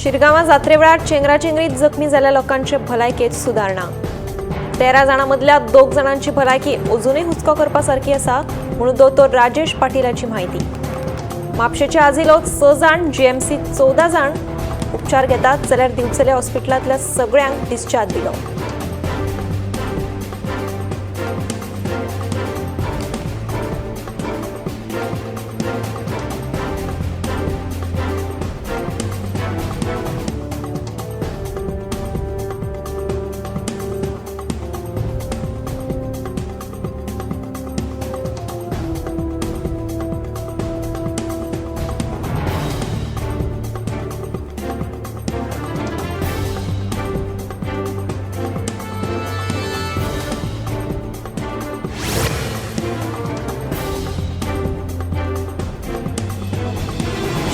शिरगांवां जात्रे वेळार चेंगराचेंगरीत जखमी जाल्ल्या लोकांचे भलायकेंत सुदारणा. 13 जाणां मदल्या 2 जाणांची भलायकी अजूनय हुस्को करपा सारकी आसा म्हणून दोतोर राजेश पाटीलाची म्हायती. म्हापशेचे आजिलोत 6 जाण, जीएमसी 14 जाण उपचार घेतात जाल्यार दिवचले हॉस्पिटलांतल्या सगळ्यांक डिस्चार्ज दिलो.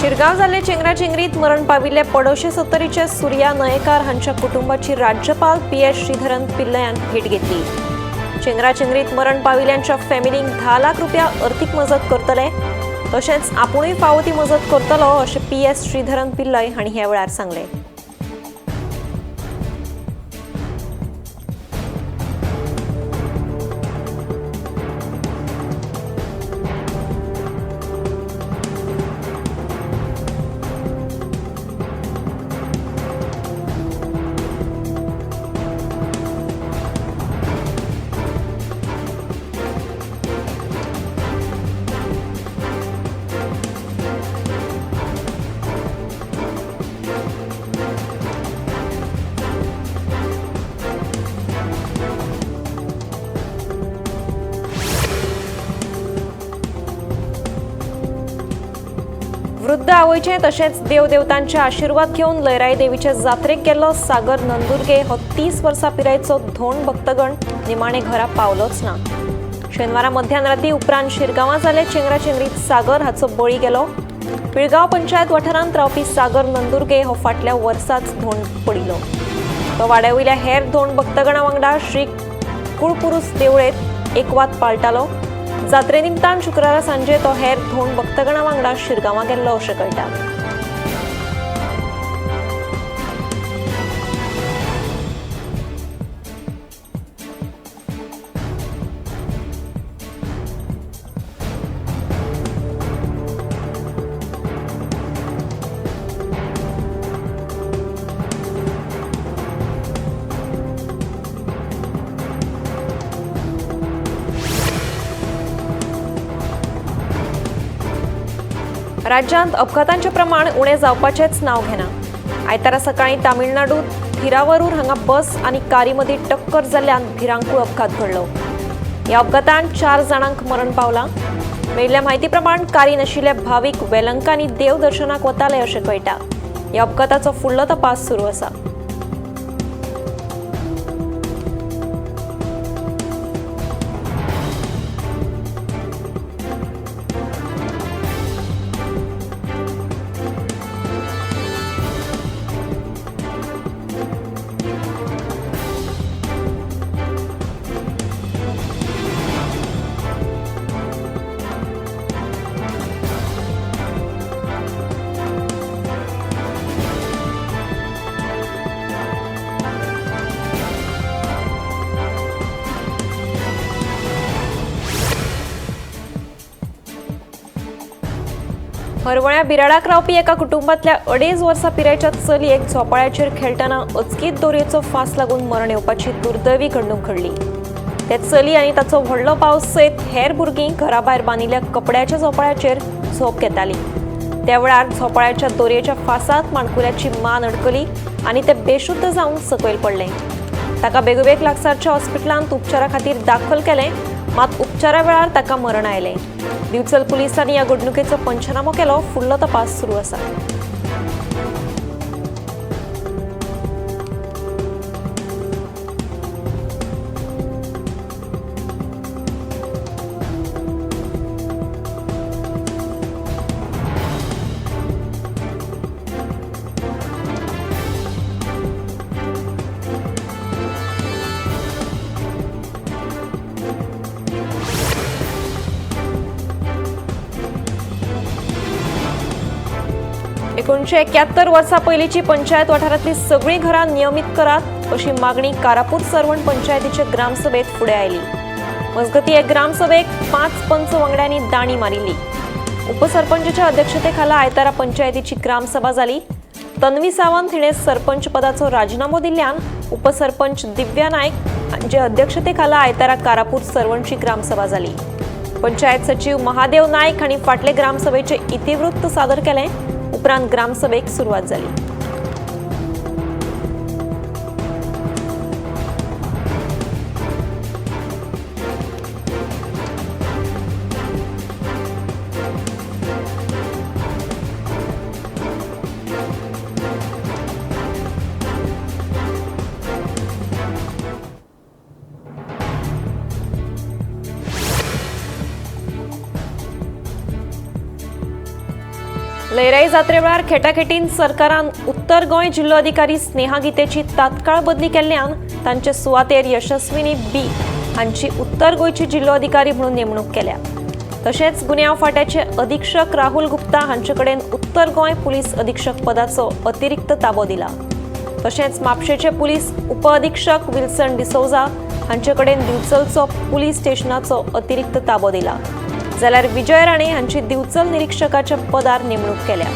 शिरगांव जाल्ले चेंगराचेंगरीत मरण पाविल्ले पडोशे सत्तरीचे सूर्या नयेकार हांच्या कुटुंबाची राज्यपाल पी.एस. श्रीधरन पिल्लयान भेट घेतली. चेंगराचेंगरीत मरण पाविल्ल्यांच्या फॅमिलींक 10 लाख रुपया अर्थीक मजत करतले, तशेंच आपुणूय फावो ती मजत करतलो अशें पी.एस. श्रीधरन पिल्लय हांणी ह्या वेळार सांगलें. वृद्ध आवयचे तशेंच देवदेवतांचे आशिर्वाद घेवन लयराई देवीचे जात्रेक गेल्लो सागर नंदुर्गे हो 30 वर्सां पिरायेचो धोंड भक्तगण निमाणे घरा पावलोच ना. शेनवारा मध्यान राती उपरांत शिरगांवां जाले चेंगराचेंगरीत सागर हाचो बळी गेलो. पिळगांव पंचायत वाठारांत रावपी सागर नंदुर्गे हो फाटल्या वर्साच धोंड पडिल्लो. तो वाड्या वयल्या हेर धोंड भक्तगणा वांगडा श्री कुळपुरुस देवळेंत एकवात पाळटालो. जात्रे निमतान शुक्रारा सांजे तो हेर धोंड भक्तगणा वांगडा शिरगांवां गेल्लो अशें कळटा. राज्यांत अपघातांचें प्रमाण उणें जावपाचेंच नांव घेना. आयतारा सकाळीं तामिळनाडूत थिरावरूर हांगा बस आनी कारी मदीं टक्कर जाल्ल्यान भिरांकूळ अपघात घडलो. ह्या अपघातांत 4 जाणांक मरण पावलां. मेळिल्ल्या म्हायती प्रमाण कारी नाशिल्ले भावीक वेलंकांनी देवदर्शनाक वताले अशें कळटा. ह्या अपघाताचो फुडलो तपास सुरू आसा. हरवळ्या बिराडाक रावपी एका कुटुंबांतल्या 2.5 वर्सां पिरायेच्या चलयेक झोपाळ्याचेर खेळटना अचकीत दोरयेचो फास लागून मरण येवपाची दुर्दैवी घडणूक घडली. ते चली आनी ताचो व्हडलो पावस सयत हेर भुरगीं घरा भायर बांदिल्ल्या कपड्याच्या झोपाळ्याचेर झोप घेताली. त्या वेळार झोपाळ्याच्या दोरयेच्या फासांत माणकुल्याची मान अडकली आनी ते बेशुद्ध जावन सकयल पडलें. ताका बेगोबेग लागसारच्या हॉस्पिटलांत उपचारा खातीर दाखल केलें, मात उपचारा वेळार ताका मरण आयलें. दिवचल पुलिसांनी ह्या घडणुकेचो पंचनामो केलो. फुडलो तपास सुरू आसा. 1971 वर्सा पयलींची पंचायत वाठारांतली सगळीं घरां नियमीत करात अशी मागणी कारापूर सर्वण पंचायतीचे ग्रामसभेत फुडें आयली. मजगतीं हे ग्रामसभेक 5 पंच वांगड्यांनी दाणी मारिल्ली. उपसरपंचाच्या अध्यक्षतेखाला आयतारा पंचायतीची ग्रामसभा जाली. तन्वी सावंत हिणें सरपंच पदाचो राजिनामो दिल्ल्यान उपसरपंच दिव्या नायक हांचे अध्यक्षतेखाला आयतारा कारापूर सर्वणची ग्रामसभा जाली. पंचायत सचिव महादेव नायक हांणी फाटले ग्रामसभेचे इतिवृत्त सादर केलें. उपरांत ग्रामसभेक सुरवात जाली. लयराई जात्रे वेळार खेटाखेटीन सरकारान उत्तर गोंय जिल्लोधिकारी स्नेहा गीतेची तात्काळ बदली केल्ल्यान तांचे सुवातेर यशस्विनी बी हांची उत्तर गोंयची जिल्लोधिकारी म्हणून नेमणूक केल्या. तशेंच गुन्यांव फांट्याचे अधीक्षक राहुल गुप्ता हांचे कडेन उत्तर गोंय पुलीस अधीक्षक पदाचो अतिरिक्त ताबो दिला. तशेंच म्हापशेचे पुलीस उपअधीक्षक विल्सन डिसोजा हांचे कडेन दिवचलचो पुलीस स्टेशनाचो अतिरिक्त ताबो दिला. जाल्यार विजय राणे हांची दिवचल निरीक्षकाच्या पदार नेमणूक केल्या.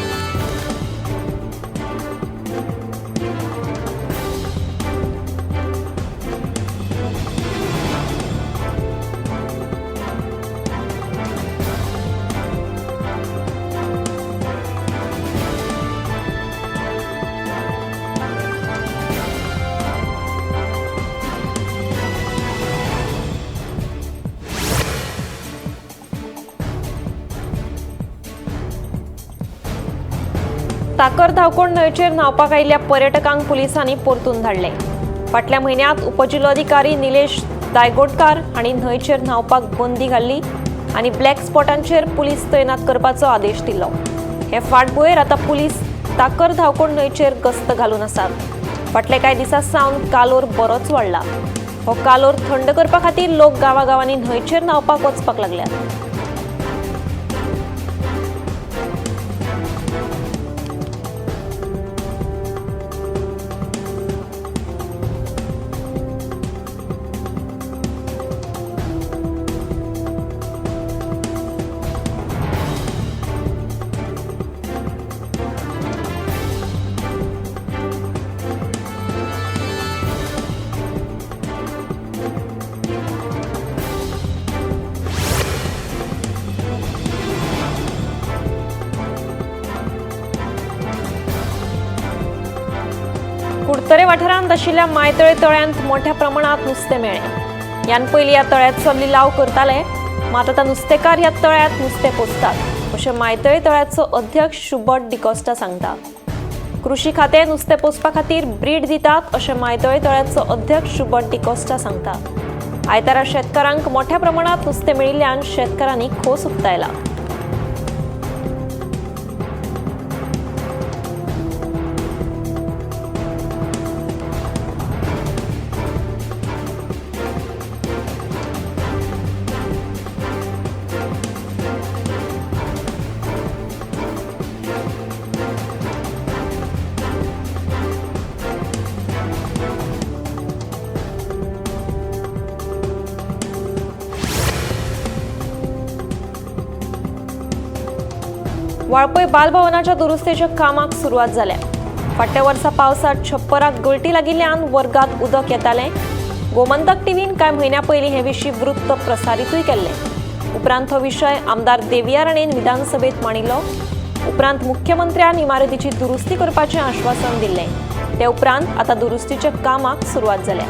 ताकर धावकोण न्हंयचेर न्हांवपाक आयिल्ल्या पर्यटकांक पुलिसांनी परतून धाडले. फाटल्या म्हयन्यांत उपजिल्लोधिकारी निलेश दायगोटकार हांणी न्हंयचेर न्हांवपाक बंदी घाल्ली आनी ब्लॅक स्पॉटांचेर पुलीस तैनात करपाचो आदेश दिल्लो. हे फाटभुंयेर आतां पुलीस ताकर धावकोण न्हंयचेर गस्त घालून आसात. फाटल्या कांय दिसां सावन कालोर बरोच वाडला. हो कालोर थंड करपा खातीर लोक गांवागांवांनी न्हंयचेर न्हांवपाक वचपाक लागल्यात. कुडतरे वाठारांत आशिल्ल्या मायतळे तळ्यांत मोठ्या प्रमाणात नुस्तें मेळ्ळें. ह्यान पयलीं ह्या तळ्याचो लिलाव करताले, मात आतां नुस्तेकार ह्या तळ्यांत नुस्तें पोसतात अशें मायतळे तळ्याचो अध्यक्ष शुबर्ट डिकॉस्टा सांगता. कृषी खातें नुस्तें पोसपा खातीर ब्रीड दितात अशें मायतळे तळ्याचो अध्यक्ष शुबर्ट डिकॉस्टा सांगता. आयतारा शेतकारांक मोठ्या प्रमाणात नुस्तें मेळिल्ल्यान शेतकारांनी खोस उक्तायला. वाळपय बालभवनाच्या दुरुस्तेच्या कामाक सुरवात जाल्या. फाटल्या वर्सा पावसात छप्पराक गळटी लागिल्ल्यान वर्गात उदक येतालें. गोमंतक टीव्हीन कांय म्हयन्या पयलीं हे विशीं वृत्त प्रसारितूय केल्लें. उपरांत हो विशय आमदार देविया राणेन विधानसभेत मांडिल्लो. उपरांत मुख्यमंत्र्यान इमारतीची दुरुस्ती करपाचें आश्वासन दिल्लें. ते उपरांत आतां दुरुस्तीच्या कामाक सुरवात जाल्या.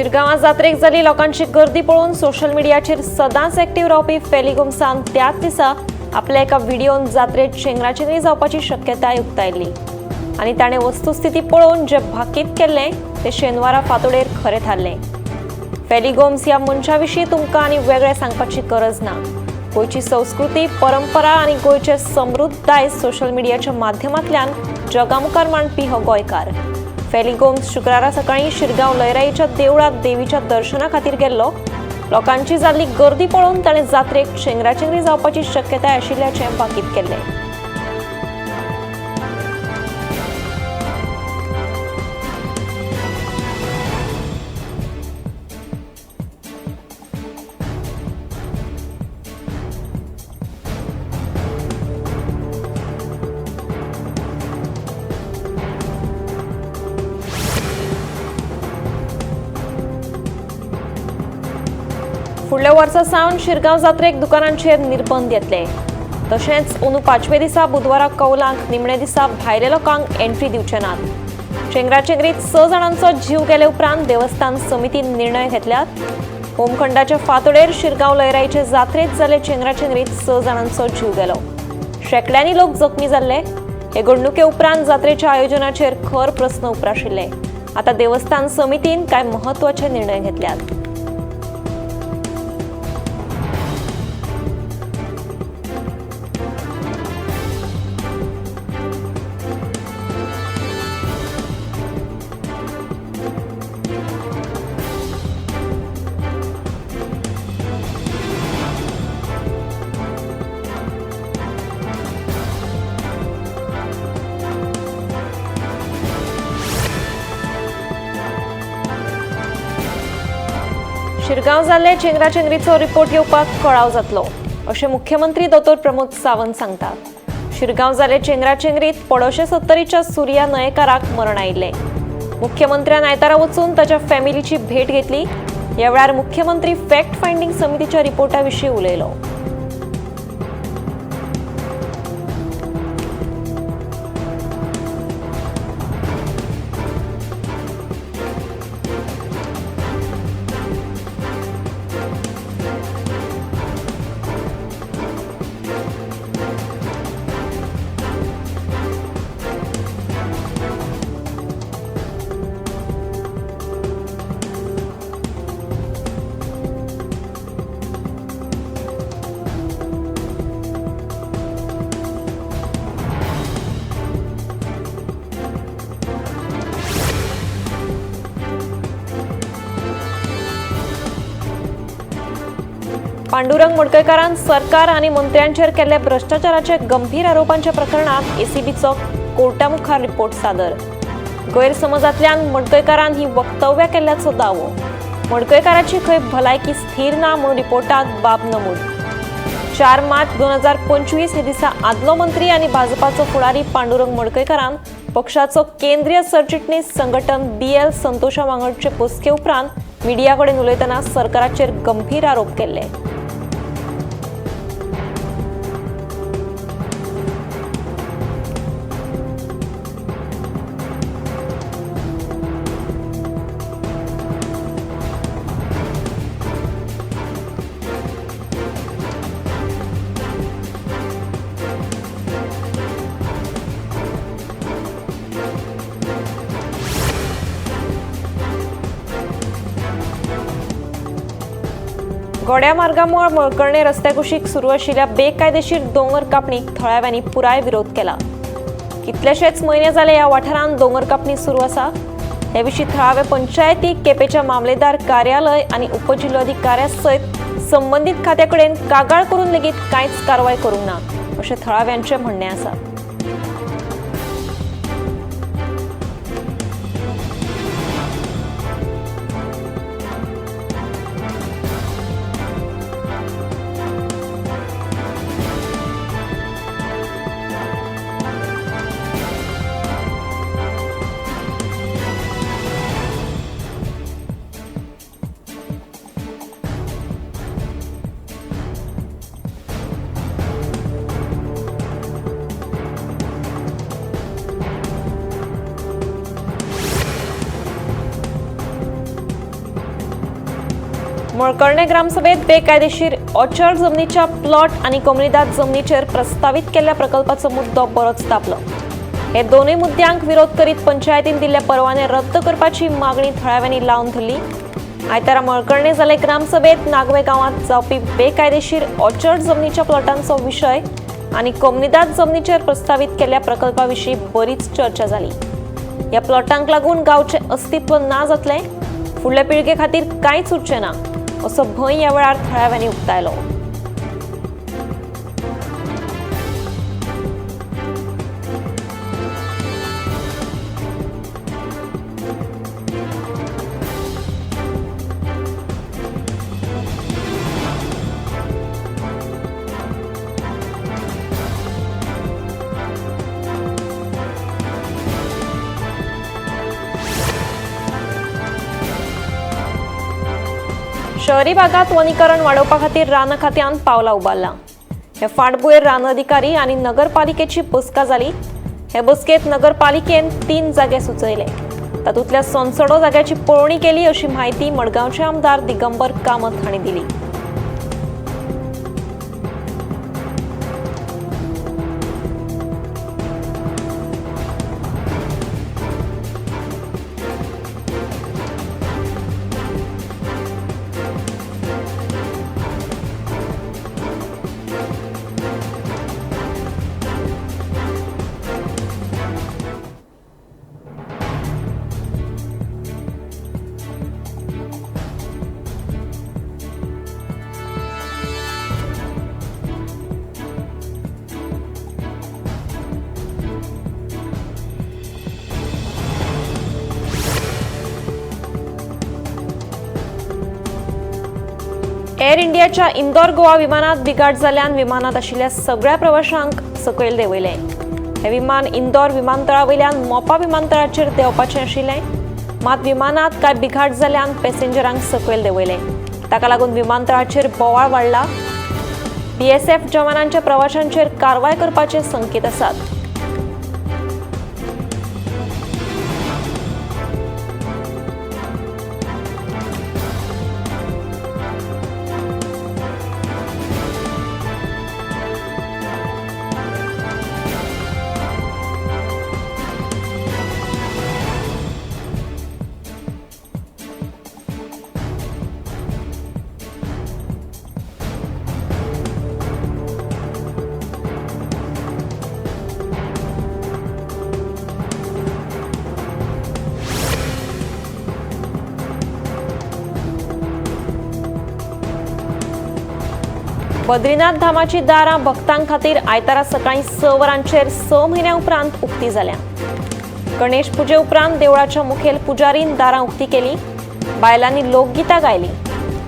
शिरगांवां जात्रेक जाल्ली लोकांची गर्दी पळोवन सोशल मिडियाचेर सदांच एक्टिव्ह रावपी फेली गोम्सान त्याच दिसा आपल्या एका व्हिडिओन जात्रेत चेंगराचेंगरी जावपाची शक्यताय उक्तायल्ली आनी ताणें वस्तुस्थिती पळोवन जे भाकीत केल्लें ते शेनवारा फांतोडेर खरें थारलें। फेली गोम्स ह्या मनशा विशीं तुमकां आनी वेगळें सांगपाची गरज ना। गोंयची संस्कृती, परंपरा आनी गोंयचें समृद्ध दायज सोशल मिडियाच्या माध्यमांतल्यान जगामुखार मांडपी हो गोंयकार। फेली गोम्स शुक्रारा सकाळीं शिरगांव लयराईच्या देवळांत देवीच्या दर्शना खातीर गेल्लो। लोकांची जाल्ली गर्दी पळोवन ताणें जात्रेक चेंगराचेंगरी जावपाची शक्यताय आशिल्ल्याचें भाकीत केल्लें। फुडल्या वर्सा सावन शिरगांव जात्रेक दुकानांचेर निर्बंध येतले। तशेंच अंदू पांचवे दिसा बुधवारा कौलांक निमणे दिसा भायल्या लोकांक एंट्री दिवचे नात। चेंगराचेंगरीत 6 जाणांचो जीव गेले उपरांत देवस्थान समितीन निर्णय घेतल्यात। होमखंडाच्या फांतोडेर शिरगांव लयराईचे जात्रेत जाल्ले चेंगराचेंगरीत 6 जाणांचो जीव गेलो। शेंकड्यांनी लोक जखमी जाल्ले। हे घडणुके उपरांत जात्रेच्या आयोजनाचेर खर प्रस्न उप्राशिल्ले। आतां देवस्थान समितीन कांय म्हत्वाचे निर्णय घेतल्यात। शिरगांव जाल्ले चेंगराचेंगरीचो रिपोर्ट येवपाक कळाव जातलो अशें मुख्यमंत्री दोतोर प्रमोद सावंत सांगतात। शिरगांव जाल्ले चेंगराचेंगरीत पडोशे सत्तरीच्या सूर्या नयेकाराक मरण आयिल्लें। मुख्यमंत्र्यान आयतारा वचून ताच्या फॅमिलीची भेट घेतली। ह्या वेळार मुख्यमंत्री फॅक्ट फायंडींग समितीच्या रिपोर्टा विशीं उलयलो। पांडुरंग मडकयकारान सरकार आनी मंत्र्यांचेर केल्ल्या भ्रश्टाचाराचे गंभीर आरोपांच्या प्रकरणात एसीबीचो कोर्टामुखार रिपोर्ट सादर। गैरसमजांतल्यान मडकयकारान ही वक्तव्यां केल्ल्याचो दावो। मडकयकाराची खंय भलायकी स्थिर ना म्हूण रिपोर्टात बाब नमूद। 4 मार्च 2025 हे दिसा आदलो मंत्री आनी भाजपाचो फुडारी पांडुरंग मडकयकारान पक्षाचो केंद्रीय सरचिटणीस संघटन BL संतोषा वांगडचे बसके उपरांत मिडिया कडेन उलयतना सरकाराचेर गंभीर आरोप केल्ले। गोड्या मार्गामुळे मळकर्णे रस्त्याकुशीक सुरू आशिल्ल्या बेकायदेशीर दोंगर कापणीक थळाव्यांनी पुराय विरोध केला। कितलेशेच म्हयने जाले ह्या वाठारांत दोंगर कापणी सुरू आसा। हे विशीं थळावे पंचायती, केपेच्या मामलेदार कार्यालय आनी उपजिल्लोधिकाऱ्या सयत संबंदीत खात्या कडेन कागाळ करून लेगीत कांयच कारवाय करूंक ना अशें थळाव्यांचें म्हणणें आसा। मळकर्णे ग्रामसभेत बेकायदेशीर ऑर्चर्ड जमनीच्या प्लॉट आणि कोमुनिदाद जमनीचेर प्रस्तावित केल्ल्या प्रकल्पाचो मुद्दो बरोच तापलो. हे दोनूय मुद्द्यांक विरोध करीत पंचायतीन दिल्ले परवाने रद्द करपाची मागणी थळाव्यांनी लावन धरली. आयतारा मळकर्णे जाले ग्रामसभेत नागवे गांवांत जावपी बेकायदेशीर ऑर्चर्ड जमनीच्या प्लॉटांचो विशय आनी कोमुनिदाद जमनीचेर प्रस्तावित केल्ल्या प्रकल्पा विशीं बरीच चर्चा जाली. ह्या प्लॉटांक लागून गांवचें अस्तित्व ना जातलें, फुडले पिळगे खातीर कांयच उरचें ना असो भंय ह्या वेळार थळाव्यांनी उक्तायलो. शहरी भागात वनीकरण वाडोवपा खातीर रान खात्यान पावलां उबारलां. हे फाटभुंयेर रान अधिकारी आनी नगरपालिकेची बसका जाली. हे बसकेंत नगरपालिकेन 3 जागे सुचयले. तातूंतल्या सोनसडो जाग्याची पळोवणी केली अशी म्हायती मडगांवचे आमदार दिगंबर कामत हांणी दिली. एअर इंडियाच्या इंदोर गोवा विमानात बिघाड जाल्ल्यान विमानात आशिल्ल्या सगळ्या प्रवाशांक सकयल देंवयलें. हें विमान इंदोर विमानतळा वयल्यान मोपा विमानतळाचेर देंवपाचें आशिल्लें, मात विमानात कांय बिघाड जाल्ल्यान पॅसेंजरांक सकयल देंवयलें. ताका लागून विमानतळाचेर बोवाळ वाडला. बीएसएफ जवानांच्या प्रवाशांचेर कारवाय करपाचे संकेत आसात. बद्रीनाथ धामाची दारां भक्तां खातीर आयतारा सकाळीं 6 वरांचेर 6 म्हयन्या उपरांत उक्ती जाल्या. गणेश पुजे उपरांत देवळाच्या मुखेल पुजारीन दारां उक्ती केली. बायलांनी लोकगीतां गायली.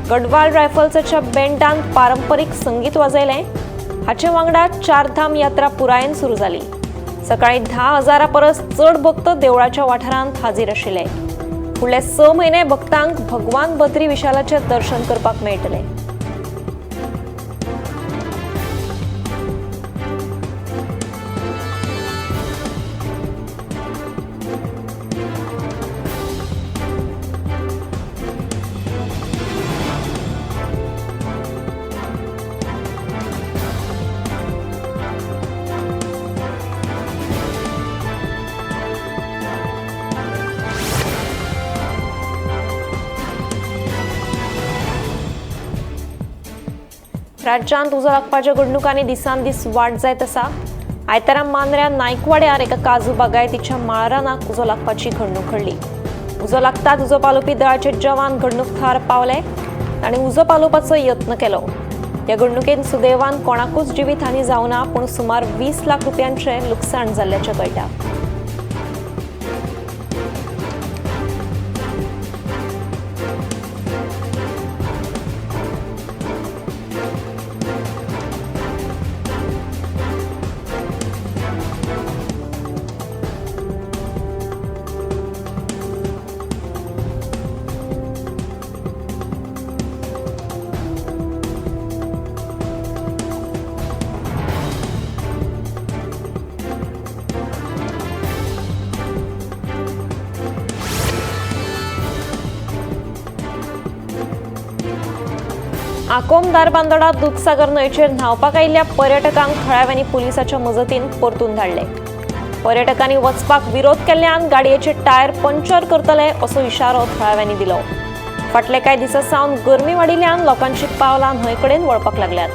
गडवाल रायफल्साच्या बँडान पारंपरीक संगीत वाजयलें. हाचे वांगडा चारधाम यात्रा पुरायेन सुरू जाली. सकाळीं 10,000 परस चड भक्त देवळाच्या वाठारांत हाजीर आशिल्ले. फुडले 6 म्हयने भक्तांक भगवान बद्री विशालाचें दर्शन करपाक मेळटलें. राज्यांत उजो लागपाच्या घडणुकांनी दिसान दीस वाड जायत आसा. आयतारा मांद्र्या नायकवाड्यार एका काजू बागायतीच्या माळरानाक उजो लागपाची घडणूक घडली. उजो लागताच उजो पालोवपी दळाचे जवान घडणूक थळार पावले. तांणी उजो पालोवपाचो यत्न केलो. ह्या घडणुकेंत सुदैवान कोणाकूच जिवीत हानी जावना, पूण सुमार 20 लाख रुपयांचें लुकसाण जाल्ल्याचें कळटा. आकोम धारबांदोडा दुदसागर न्हंयचेर न्हांवपाक आयिल्ल्या पर्यटकांक थळाव्यांनी पुलिसाच्या मजतीन परतून धाडले. पर्यटकांनी वचपाक विरोध केल्ल्यान गाडयेचे टायर पंक्चर करतले असो इशारो थळाव्यांनी दिलो. फाटले कांय दिसां सावन गरमी वाडिल्ल्यान लोकांची पावलां न्हंय कडेन वळपाक लागल्यात.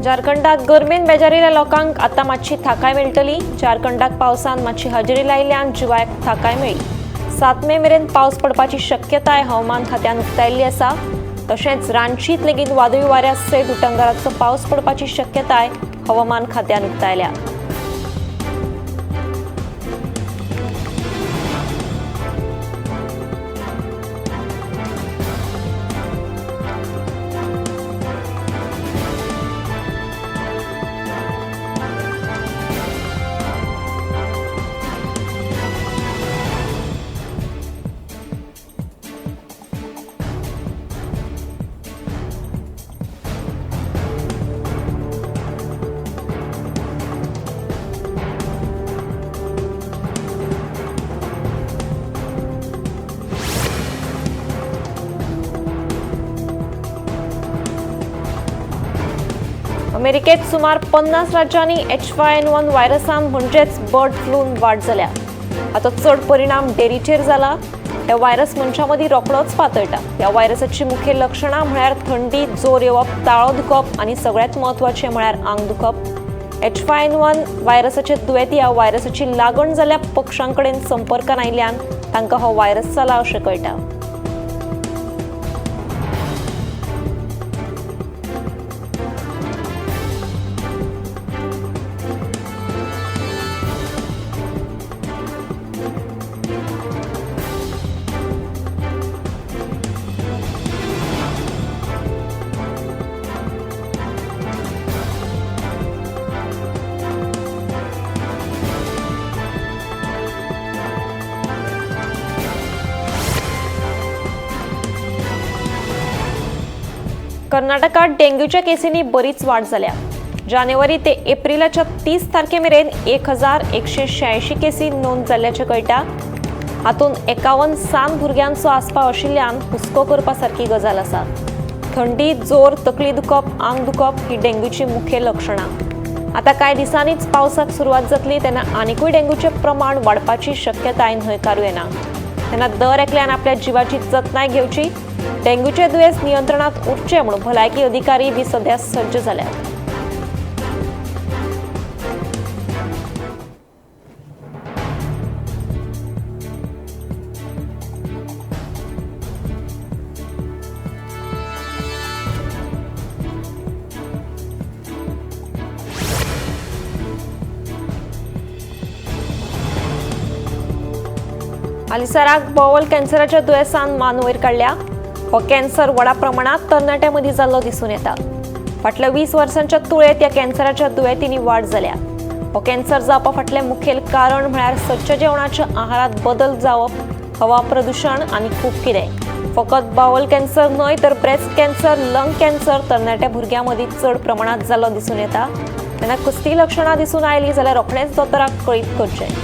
झारखंडाक गरमेन बेजारिल्ल्या लोकांक आतां मातशी थाकाय मेळटली. झारखंडाक पावसान मातशी हजेरी लायिल्ल्यान जिवाक थाकाय मेळ्ळी. 7 मे मेरेन पावस पडपाची शक्यताय हवामान खात्यान उक्तायल्ली आसा. तशेंच रांचीत लेगीत वादळी वाऱ्या सयत उटंगाराचो पावस पडपाची शक्यताय हवामान खात्यान उक्तायल्या. अमेरिकेत सुमार 50 राज्यांनी H5N1 व्हायरसान म्हणजेच बर्ड फ्लून वाड जाल्या. हाचो चड परिणाम डेरीचेर जाला. हे व्हायरस मनशां मदीं रोखडोच पातळटा. ह्या व्हायरसाची मुखेल लक्षणां म्हळ्यार थंडी, जोर येवप, ताळो दुखप आनी सगळ्यांत म्हत्वाचें म्हळ्यार आंग दुखप. H5N1 व्हायरसाचे दुयेंती ह्या व्हायरसाची लागण जाल्ल्या पक्षां कडेन संपर्कान आयिल्ल्यान तांकां हो व्हायरस जाला अशें कळटा. कर्नाटकात डेंग्यूच्या केसींनी बरीच वाड जाल्या. जानेवारी ते एप्रिलाच्या 30 तारखे मेरेन 1186 केसी नोंद जाल्ल्याचें कळटा. हातूंत 51 सान भुरग्यांचो आस्पाव आशिल्ल्यान हुस्को करपा सारकी गजाल आसा. थंडी, जोर, तकली दुखप, आंग दुखप ही डेंग्यूची मुखेल लक्षणां. आतां कांय दिसांनीच पावसाक सुरवात जातली तेन्ना आनिकूय डेंग्यूचें प्रमाण वाडपाची शक्यताय न्हयकारूं येना. तेन्ना दर एकल्यान आपल्या जिवाची जतनाय घेवची. डेंग्यूचे दुयेंस नियंत्रणात उरचें म्हूण भलायकी अधिकारी बी सध्या सज्ज जाल्यात. हालींसराक बॉवल कॅन्सराच्या दुयेंसान मान वयर काडल्या. हो कॅन्सर व्हडा प्रमाणात तरणाट्यां मदीं जाल्लो दिसून येता. फाटल्या 20 वर्सांच्या तुळेंत ह्या कॅन्सराच्या दुयेंतींनी वाड जाल्या. हो कॅन्सर जावपा फाटलें मुखेल कारण म्हळ्यार सदच्या जेवणाच्या आहारांत बदल जावप, हवा प्रदुशण आनी खूब कितें. फकत बावल कॅन्सर न्हय तर ब्रेस्ट कॅन्सर, लंग कॅन्सर तरणाट्या भुरग्यां मदीं चड प्रमाणांत जाल्लो दिसून येता. तेन्ना कसलीय लक्षणां दिसून आयलीं जाल्यार रोखडेंच दोतोराक कळीत करचें.